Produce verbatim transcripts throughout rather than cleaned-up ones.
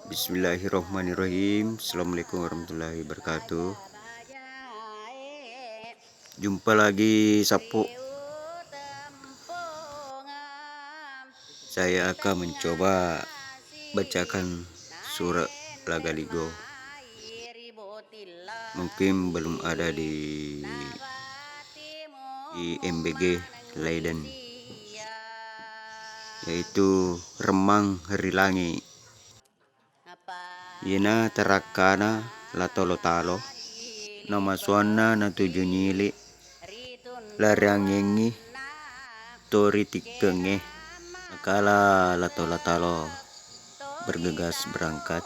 Bismillahirrahmanirrahim. Assalamualaikum warahmatullahi wabarakatuh. Jumpa lagi, Sappo. Saya akan mencoba bacakan surat Lagaligo. Mungkin belum ada di, di M B G Leiden, yaitu Remmang ri Langi. Iyena tarakkana La Talo-Talo, namasuanna natuju nyili, lariangengngi to ri tikkengnge. Nakala La Talo-Talo bergegas berangkat,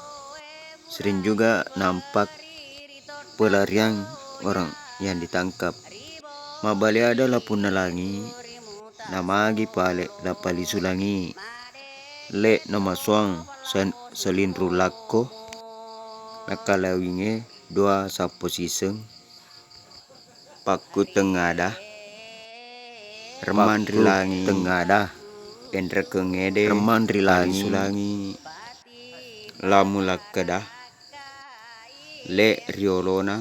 sering juga nampak pelarian orang yang ditangkap. Mabbali ada La Punna Langi, namagi pale La Palisu Langi. Le namasuang sen-, selinrung lakko, nakalawingnge dua sappo siseng. Pakku tengngada, Remmang ri Langi tengngada, enrekengngede Remmang ri Langi, Palisu Langi, La Mulakkeda, le riolona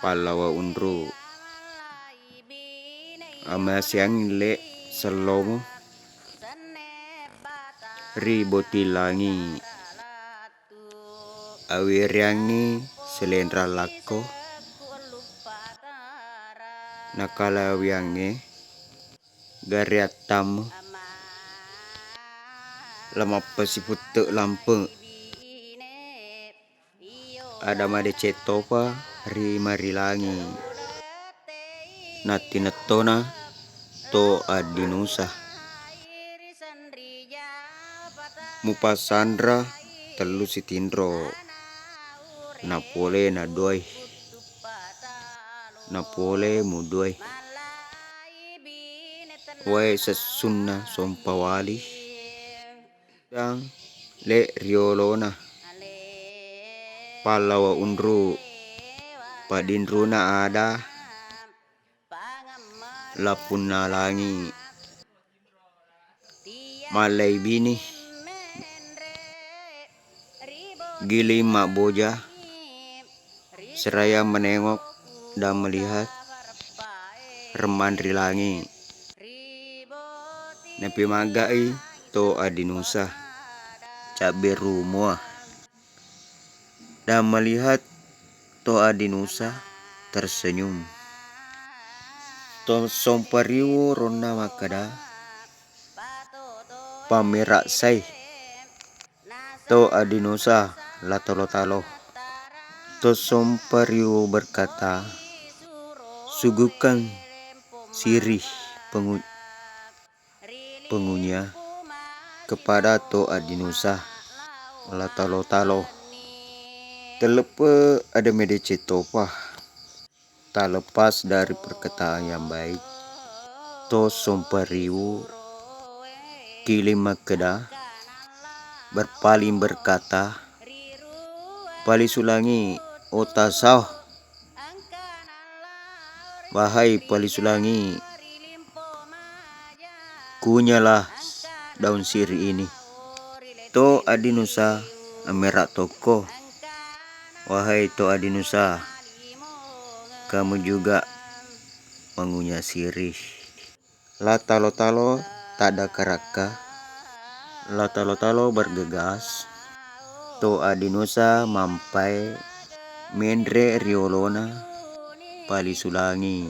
Pallawa Unru, amaseang le sellomo ri Boti Langi. Awereangngi selenrang lakko, nakalawiangnge gareattammu, lamappasiputte lampe. Ada madeceng topa ri Marilangi, nattinettona to Addinusa. Mupassanra tellu sitinro, napole naduai, napole muduai. Wae sessunna Sompawali, dang le riolona Pallawa Unru, padinruna ada La Punna Langi, mallaibini giling mabboja, seraya menengok dan melihat Remmang ri Langi. Napimaggai to Addinusa cabberu mua. Dan melihat to Addinusa tersenyum. To Sompariwu ronna makkeda, "Pammerassai to Addinusa La Talo-Talo." To Sompariwu berkata, "Suguhkan sirih pengu-, pengunya kepada to Addinusa La Talo-Talo." Telleppe ada madeceng topa. Tak lepas dari perkataan yang baik, to Sompariwu giling makkeda, berpaling berkata, "Palisu Langi, otasao." Wahai Palisu Langi, kunyalah daun sirih ini. To Addinusa, amera tokko. Wahai to Addinusa, kamu juga mengunyah sirih. La Talo-Talo taddakarakka. La Talo-Talo bergegas. To Addinusa mampai menre riolona Palisu Langi.